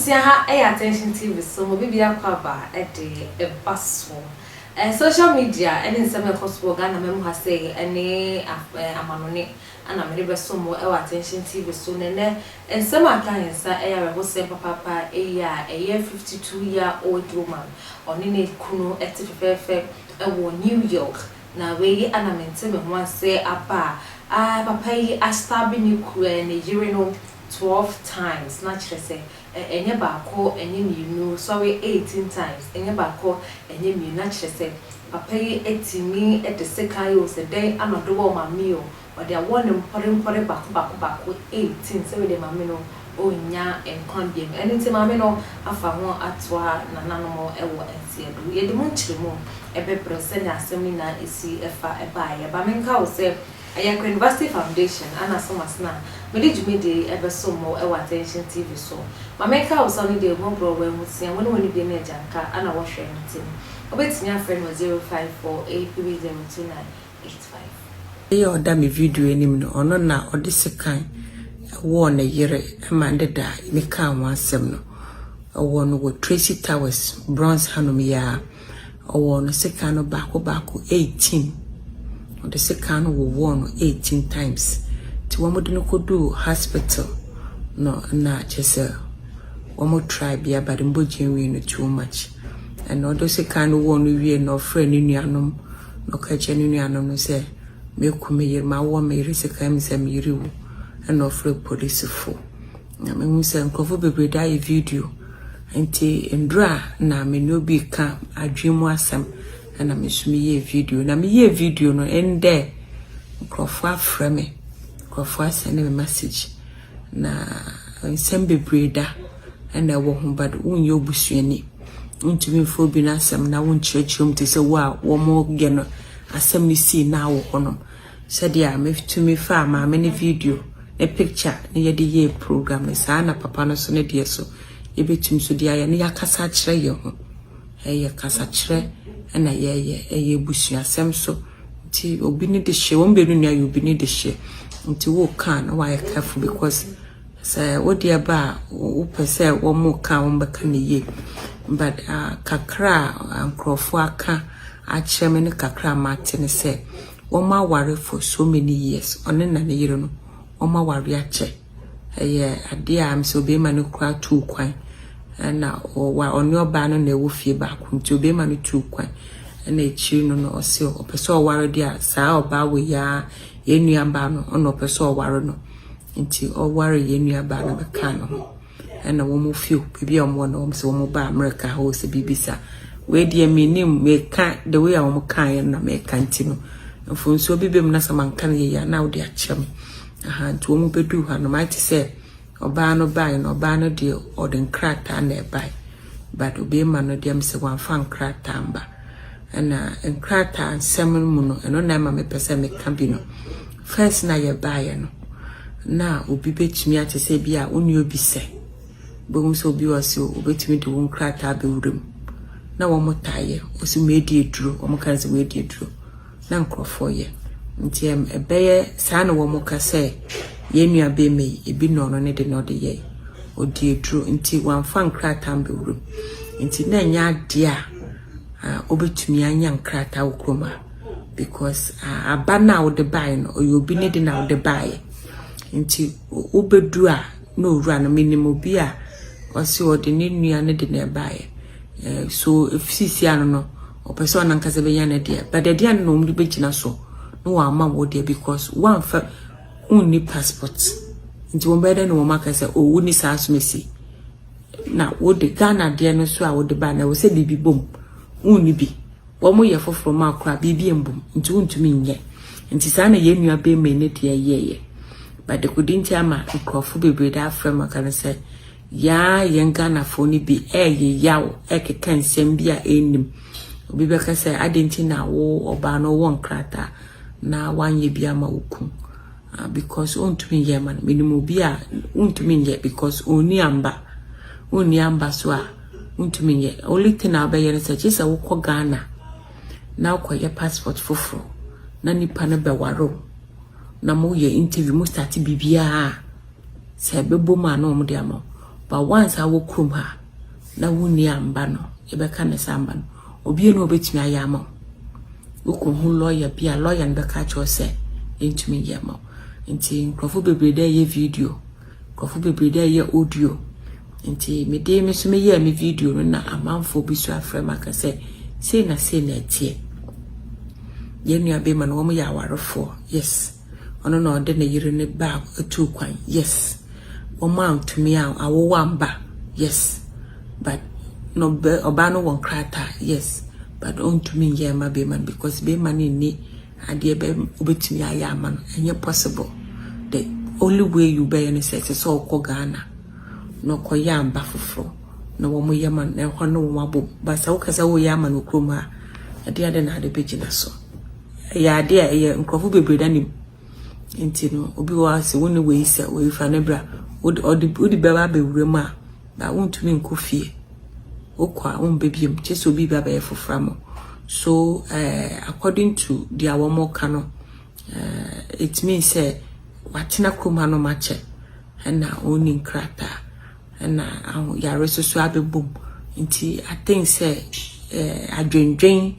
Abusua, ha ɛyɛ Attention TV so mo bibi akɔ aba ɛde ɛba so. Social media ɛne nsɛm a ɛkɔ so wɔ Ghana mɛmu ha sɛ ɛne amanɔne ana mede bɛso mo ɛwɔ Attention TV so. Nɛnɛ nsɛm a aka yɛn nsa ɛyɛ awerɛhosɛm papaapa ɛyi a ɛyɛ 52 year old woman, ɔne ne kunu ɛte fɛfɛɛfɛ ɛwɔ New York, na wei ana mente me ho ase aba a papa yi astab ne ku ne yere no 12 times, na kyerɛ sɛ ɛnyɛ baako, ɛnyɛ mmienu, sorry, 18 times, ɛnyɛ baako, ɛnyɛ mmienu, na kyerɛ sɛ papa yi etimi ɛde sekan yi o sɛ dɛn ana ɔde wɔ maame o, ɔde awɔ ne mpɔrempɔre baako baako baako 18 sɛ wɔde maame no ɔnya nkwa biam. Ɛno nti maame no afa ho atoa nananom ɛwɔ nseɛdo. Yɛde mu nkyerɛmu ɛbɛbrɛ sɛnea asɛm no nyinaa esi ɛfa ɛbaeɛ. Ba menka wo sɛ ɛyɛ University Foundation ana asɛm asena mede dwumadie yi ɛbɛso mo ɛwɔ Attention TV so. Ma menka wo sɛ ɔno deɛ mmɔborɔ wɔ ahusia wɔne wɔne bi ne agyanka ana wɔhwɛ no, nti no wobɛtumi afrɛ no wɔ 0548302985. Ɛyɛ ɔda me video anim no, ɔno na ɔde sekan ɛwɔɔ ne yere ma deda mekaa ho asɛm no. Ɛwɔ no wɔ Tracy Towers, Bronx hanom yi a. Ɔwɔ no sekan no baako baako 18. Ɔde sekan no wowɔɔ no 18 times. Nti wɔn de no kɔduu hospital no, na kyerɛ sɛ wɔn try bia, but mbɔgye nwie no too much. Ɛna ɔde sekan no wɔɔ no wie na ɔfrɛ ne nuanom na ɔka kyerɛ ne nuanom no sɛ meku me yere, mawɔ me yere sekan mi sɛ me yere wu. Ɛna ɔfrɛ polisifo. Na mehu sɛ nkurɔfoɔ bebree da ayɛ video, nti ndura na me ne obi ka adwene mu asɛm, ɛna me nso meyɛɛ video. Na meyɛɛ video no, ɛndɛ nkurɔfoɔ afrɛ me, nkurɔfoɔ asend me message na nsɛm bebree da ɛna ɛwɔ ho, but wonyɛ obusuani, wontumi mfa obi n'asɛm na wonkyerɛkyerɛ mu te sɛ wo a wɔn yɛ no asɛm no sii na wɔ hɔnom. Sɛdeɛ metumi fa maame ne video ne picture ne yɛde yɛɛ program no, saa na papa no so ne deɛ so yɛbɛtumi so de ayɛ ne yɛakasa akyerɛ yɛn ho. Ɛyɛ kasakyerɛ ɛna yɛyɛ, ɛyɛ abusuasɛm so, nti obi ne de hyɛ wɔn mmienu nua yɛ obi ne de hyɛ, nti wɔka na wɔayɛ careful, because sɛ wode ba a wopɛ sɛ wɔn ka wɔn bɛka ne yie. But kakra a nkurɔfoɔ aka akyerɛ me ne kakra a mate ne sɛ wɔn aware for so many years. Ɔne na ne yere no, wɔn aware akyɛ. Ɛyɛ adeɛ a sɛ obɛrima no kura tuu kwan, ɛna ɔwa ɔne ɔbaa no na ɛwɔ fie baako, nti obɛrima no tuu kwan, ɛna akyiri no no ɔse ɔpɛ sɛ ɔware deɛ a saa ɔbaa wɔ yi ara, yɛn nua baa no, ɔna ɔpɛ sɛ ɔware no, nti ɔware yɛn nua baa no bɛka ne ho. Ɛna wɔn fie baabi a wɔn wɔ no, wɔn sɛ wɔn ba America hɔ sɛ biribi sa. Wei deɛ menim, meka the way a wɔn kaeɛ no na meka, nti no mfonsuo bi bɛm na sɛ manka no yie a na wode akyerɛ me aha. Nti wɔn bɛduu ha no, mayɛ te sɛ ɔbaa no baeɛ no, ɔbaa no deɛ ɔde nkrataa na ɛbaeɛ, but obɛrima no deɛ sɛ wamfa nkrataa mba. Ɛna nkrataa nsɛm no mu no, ɛno na ɛma mepɛ sɛ meka bi no. First na yɛbaeɛ no, na obi bɛtumi ate sɛ bi a wo ne obi sɛ bɛhu sɛ obi wɔ sɛ obɛtumi de wo nkrataa bɛwura mu na wɔn taeɛ ɔsɛ wɔadi aduro, wɔn ka sɛ wɔadi aduro na nkurɔfoɔ yɛ, nti ɛbɛyɛ saa na wɔn ka sɛ yɛn nua bɛrima yi ebi na ɔno ne de na ɔde yɛ ɔdi aduro, nti wɔamfa nkrataa mbɛwura mu, nti na ɛnyɛ adeɛ a obɛtumi anya nkrataa wɔ kurom a, because aba no a wode baeɛ no, ɔyɛ obi ne de na wode baeɛ, nti wobɛdu a na owura no. Menim obi a ɔse ɔde ne nua ne de na ɛbaeɛ. So sisi ano no, ɔpɛ sɛ ɔno ankasa bɛnya ne deɛ, but ɛdeɛ ano na wɔn de bɛgyina so na wɔama wɔ deɛ, because wɔamfa wonni passport, nti wɔn bɛyɛ dɛ na wɔn aka sɛ owu ni saa asomasi na wode Ghana deɛ no so a wode ba na ɛwɔ sɛ biribi bom wonni bi, wɔn yɛ foforɔ mu akora biribi mbom, nti wontumi nyɛ. Nti saa na yɛn nua bɛrima ne deɛ yɛɛyɛ. But dekodi nti ama nkurɔfo bebree de afrɛ mu aka no sɛ yaa yɛn Ghanafoɔ no bi ɛɛyɛ yaw, ɛkeka nsɛm bi a ɛnnim. Obi bɛka sɛ adi nti na wo ɔbaa no wɔ nkrataa na wanyɛ bi ama wo kun, because ɔntumi nyɛ ma no. Menim obi a wontumi nyɛ because ɔnni amba, wonni amba so a wontumi nyɛ. Only thing a wobɛyɛ no sɛ gye sɛ wokɔ Ghana na wokɔyɛ passport foforɔ na nipa no bɛware wo na moyɛ interview, mo start biribiara sɛ ɛbɛbɔ mu a na wɔn de ama wo. But once a wɔ kurom ha na wonni amba no, yɛbɛka ne sɛ amba no, obiara na obɛtumi ayɛ ama wo. Wokɔhu lawyer bi a, lawyer no bɛka kyerɛ wo sɛ ɛntumi nyɛ ma wo. Nti nkurɔfo bebree dɛ ɛyɛ video, nkurɔfo bebree dɛ ɛyɛ audio. Nti mede me nso meyɛɛ me video no na amanfoɔ bi so afrɛ me aka sɛ sei na sei na ɛteɛ. Yɛn nua bɛrima no, wɔn yɛ awarefoɔ, yes. Ɔno na ɔde ne yere ne ba atu kwan, yes. Wɔn antumi a awowo amba, yes. But no, ɔbaa no wɔ nkrataa, yes. But ɔntumi nyɛ ma bɛrima no because bɛrima no nni adeɛ bɛ obɛtumi ayɛ ama no. Ɛnyɛ possible. The only way you bɛyɛ no sɛ ɛsɛ sɛ ɔkɔ Ghana na ɔkɔyɛ amba foforɔ na wɔn yɛ ma no na ɛhɔ no wɔn abom. But sɛ woka sɛ woyɛ ama no kurom ha, ɛde ade na ade bɛgyina so. Ɛyɛ ade a ɛyɛ nkurɔfo bebree da nim. Nti no, obi wɔ hɔ a sɛ wo ne wei sɛ wei fa ne bra, wode ɔde wode bɛba abɛwura mu a, ba wontumi nkɔ fie. Wokɔ a wombɛ biom, kyerɛ sɛ obi ba bɛyɛ foforɔ ama wo. So according to deɛ wɔn ka no, it means sɛ watena kurom hanom akyɛ ɛna ɔnni nkrataa ɛna aho yare nso so abɛbom. Nti I think sɛ adwendwen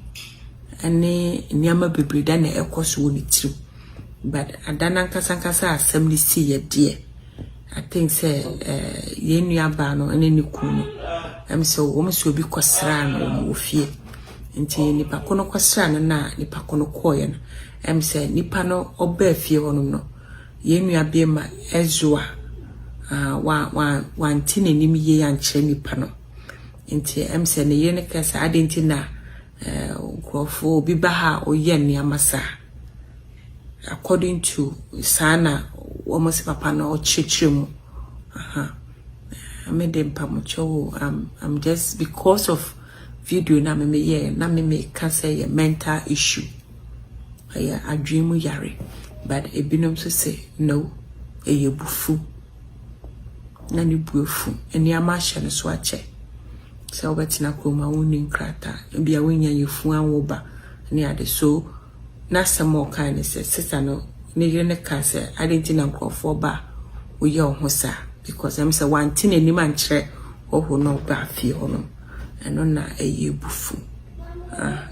ne nneɛma bebree da na ɛkɔ so wɔ ne tirim. But ada n'ankasa ankasa asɛm no siiɛ deɛ, I think sɛ yɛn nua baa no ne ne kunu no, sɛ wɔn sɛ obi kɔsraa no wɔ fie. Nti nipa ko no kɔsraa no na nipa ko no kɔɔeɛ no, sɛ nipa no ɔbaa fie hɔnom no, yɛn nua bɛrima Ezra wa wa wante n'anim yie ankyerɛ nipa no. Nti sɛ ne yere no ka sɛ adɛn nti na nkurɔfoɔ obi ba ha a ɔyɛ nneɛma saa. According to saa na wɔn sɛ papa no ɔkyerɛkyerɛ mu. Aha. Me de mpamokyɛw o, I'm just because of video na me meyɛ na me meka sɛ yɛ mental issue. Ɛyɛ adwene mu yare. But ebinom nso sɛ no, ɛyɛ bufu. Na ne bu afu. Nneɛma ahyɛ no so akyɛ. Sɛ wobɛtena kurom a wonni nkrataa, ebi a wonya yɛfu anwo ba ne ade. So n'asɛm a ɔkae ne sɛ sister no ne yere no ka sɛ adɛn nti na nkurɔfoɔ ba a woyɛ wo ho saa, because sɛ wante n'anim ankyerɛ hɔho na ɔbaa fie hɔ no, ɛno na ɛyɛ bufu. Ah,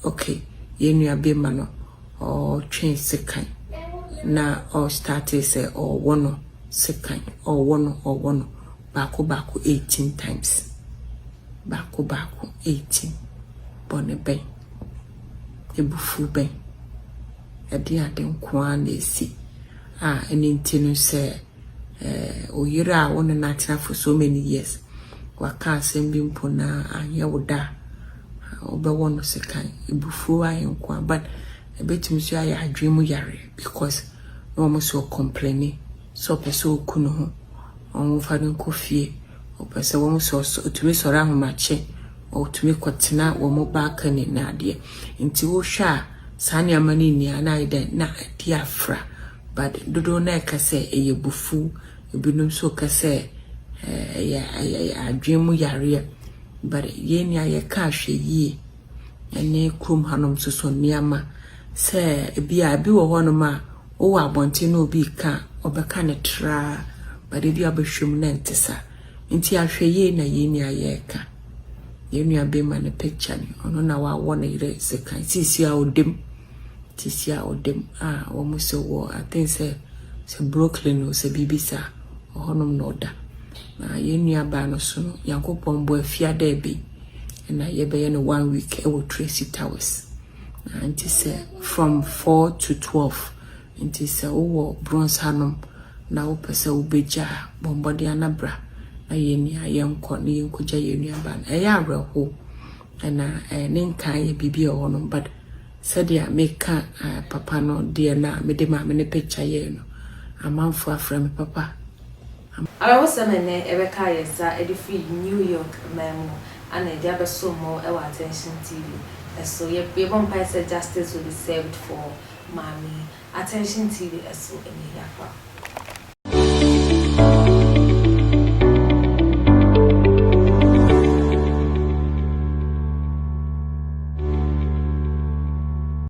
okay, yɛn nua bɛrima no ɔtwe sekan na ɔstarte sɛ ɔwɔ no sekan, ɔwɔ no, ɔwɔ no baako baako 18 times, baako baako 18. Bɔne bɛn, ebufu bɛn, ɛde ade nko ara na esi a ɛne nti no sɛ oyere a wo ne no atena for so many years, waka asɛm bi mpo na anyɛ wo da a, wobɛwɔ no sekan. Ebufuo ayɛ nko ara, but ɛbɛtumi nso ayɛ adwene mu yare because na wɔn nso ɔcomplaini sɛ ɔpɛ sɛ ɔku ne ho, wɔmfa no nkɔ fie. Ɔpɛ sɛ wɔn nso ɔtumi sɔre ahomakye, ɔtumi kɔtena wɔn balcony na adeɛ. Nti wohwɛ a, saa nneɛma no nyinaa na ayɛ dɛn na adi afra. But dodoɔ no ɛka sɛ ɛyɛ bufu, ebinom nso ka sɛ ɛyɛ adwene mu yareɛ. But yɛn nua yɛka ahwɛ yie ɛne kurom hanom nso so nneɛma sɛ ebi a ebi wɔ hɔnom a wowɔ abɔnten na obi ka a, ɔbɛka ne traa, but ebi a wobɛhwɛ mu na ɛnte saa. Nti ahwɛ yie na yɛn nua yɛreka. Yɛn nua bɛrima no picture ni, ɔno na wawɔ ne yere sekan seesei a ɔda mu, seesei a ɔda mu a wɔn sɛ wɔ, I think sɛ Brooklyn o, sɛ biribi saa, ɔhɔnom na ɔda. Na yɛn nua baa no so no, Nyankopɔn bɔ afiada bi ɛna yɛbɛyɛ no one week ɛwɔ Tracy Towers. Na nti sɛ from 4 to 12, nti sɛ wowɔ Bronx hanom na wopɛ sɛ wobɛgya a, bɔ mmɔden ana bra na yɛn nua yɛnkɔ na yɛnkɔgya yɛn nua baa no. Ɛyɛ awerɛhoɔ ɛna ne nkan yɛ biribi a ɛwɔ hɔnom, but sɛdeɛ meka papa no deɛ na mede maame ne picture yɛɛ no, amanfoɔ afrɛ me papa. Awerɛhosɛm ɛnɛ ɛbɛka yɛn nsa de firi New York man mu ana ɛde abɛso mo ɛwɔ Attention TV ɛso. Yɛbɔ mpae sɛ justice will be served for maame. Attention TV ɛso ɛne yɛakɔ.